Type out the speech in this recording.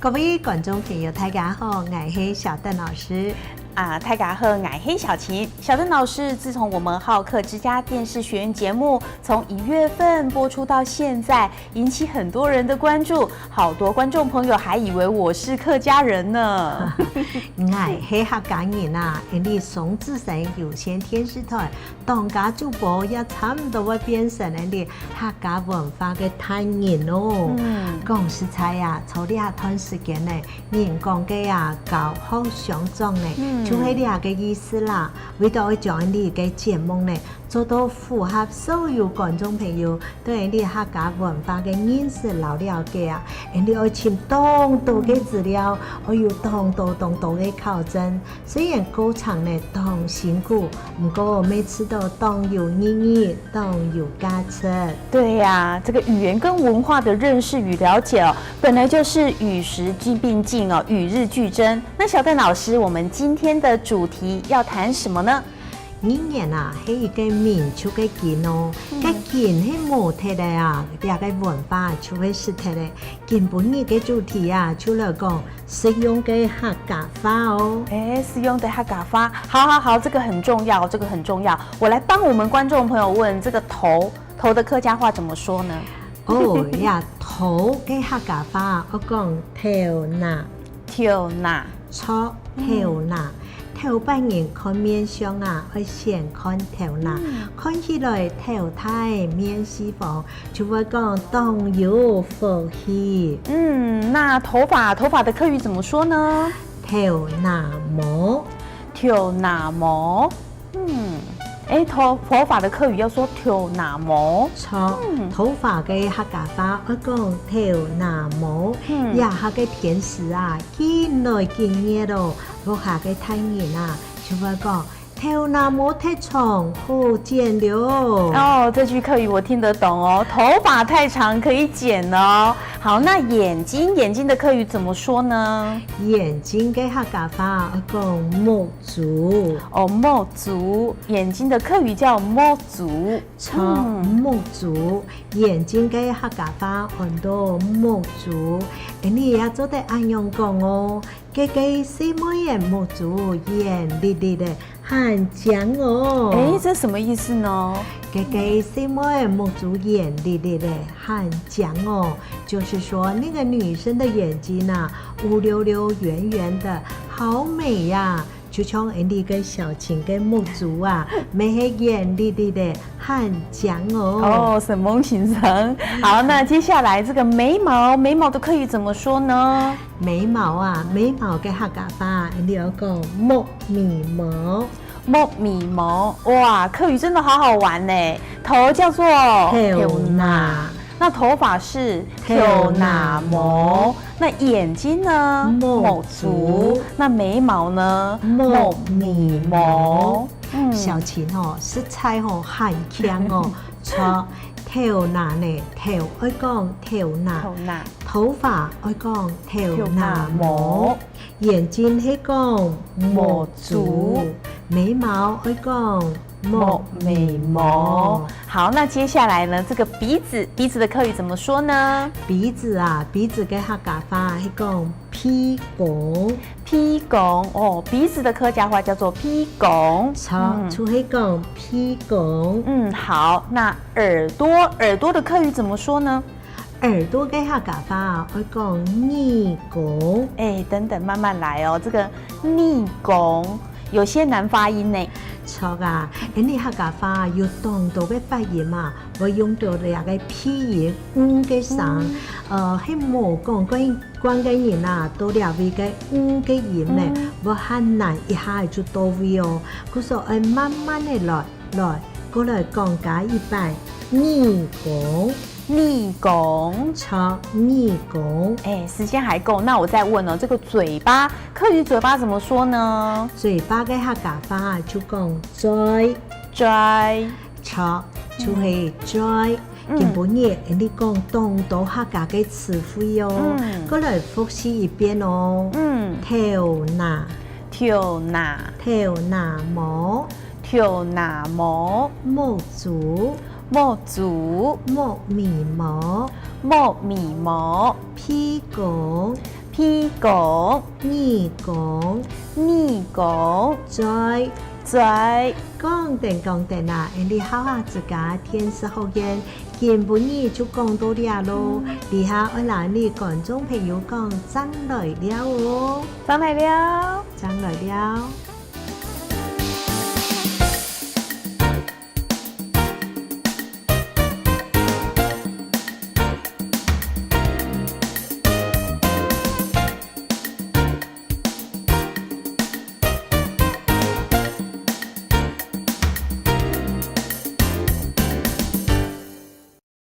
各位觀眾朋友，大家好，𠊎係小鄧老師。啊，大家好，𠊎係小琴。小鄧老師，自從我們好客之家電視學院節目從1月份播出到現在，引起很多人的關注，好多觀眾朋友還以為我是客家人呢。𠊎係客家人啊，𪜶哋雙子星有線電視台當家主播也差唔多會變成𪜶哋客家文化的代言哦。講實在啊，從呢一段時間呢，人講嘅啊，教學相長呢。就係呢個意思啦。為咗將你嘅節目呢，做到符合所有觀眾朋友對你客家文化嘅認識老了解啊，你愛請當多嘅資料，愛有當多當多嘅考證。雖然過程呢當辛苦，毋過每次都當有意義，當有價值。對呀，這個語言跟文化的認識與了解哦，本來就是與時俱並進哦，與日俱增。那小鄧老師，我們今天的主題要談什麼呢？語言啊，係一個民族的根哦，個根係無脫的啊，這個文化就會失脫的。今晡日的主題啊，就來講實用的客家話哦。哎，實用的客家話，好好好，這個很重要，這個很重要。我來幫我們觀眾朋友問，這個頭頭的客家話怎麼說呢？哦呀，頭的客家話我講頭腦。頭腦。錯，頭腦。頭擺人看面相啊，愛先看頭腦，看起來頭大面四方，就會講當有福氣。嗯，那頭髮頭髮的客語怎麼說呢？頭腦毛。頭腦毛。嗯，哎，頭髮的客語要說頭腦毛。錯，頭髮的客家話愛講頭腦毛。也客個天時啊，見來見熱咯，落下個太陽啊，就會講頭腦毛太長，好剪了。哦，這句客語我聽得懂哦。頭髮太長可以剪哦。好，那眼睛眼睛的客語怎麼說呢？眼睛的客家話講目珠。哦，目珠，眼睛的客語叫目珠。錯，目珠，眼睛的客家話很多目珠。你也做得按樣講哦。這個細妹的目珠圓粒粒的，很正哦。哎，這什麼意思呢？這個細妹的目珠圓粒粒的，很正哦，就是說那個女生的眼睛啊，烏溜溜、圓圓的，好美呀，就像你個小琴的目珠啊，美係圓粒粒的，很正哦。哦，沈夢先生。好，那接下來這個眉毛，眉毛的客語怎麼說呢？眉毛啊，眉毛的客家話，你要講木眉毛。木眉毛，哇，客語真的好好玩呢。頭叫做頭腦，那頭髮是頭腦毛，那眼睛呢？目珠，那眉毛呢？木眉毛。小琴哦，實在哦，很強哦，錯，頭腦呢？頭愛講頭腦，頭腦，頭髮愛講頭腦毛，眼睛係講目珠，眉毛愛講木眉毛。好，那接下來呢？這個鼻子，鼻子的客語怎麼說呢？鼻子啊，鼻子的客家話係講鼻公。鼻公哦，鼻子的客家話叫做鼻公。錯，就係講鼻公。嗯，好，那耳朵，耳朵的客語怎麼說呢？耳朵的客家話愛講耳公。哎，等等，慢慢來哦。這個耳公有些難發音呢。錯啊，𪜶哋客家話有當多个發音嘛，會用到兩個鼻音嗯个聲，係無講關關個人啊，到兩位個嗯個音呢，會很難一下就到位哦。佢說愛慢慢的來來，過來講解一擺耳公。耳公。錯，耳公。哎，時間還夠，那我再問哦，這個嘴巴，客語嘴巴怎麼說呢？嘴巴的客家話就講嘴。嘴。錯，就係嘴。今晡日你講當多客家的詞彙哦，過來複習一遍哦。頭腦。頭腦。頭腦毛。頭腦毛。目珠。目珠。木眉毛。木眉毛。鼻公。鼻天公，二公，二公，在在講定講定啊！𪜶客家之家電視學院今晡日就講到遮囉，底下愛來你觀眾朋友講讚來了哦，讚來了，讚來了。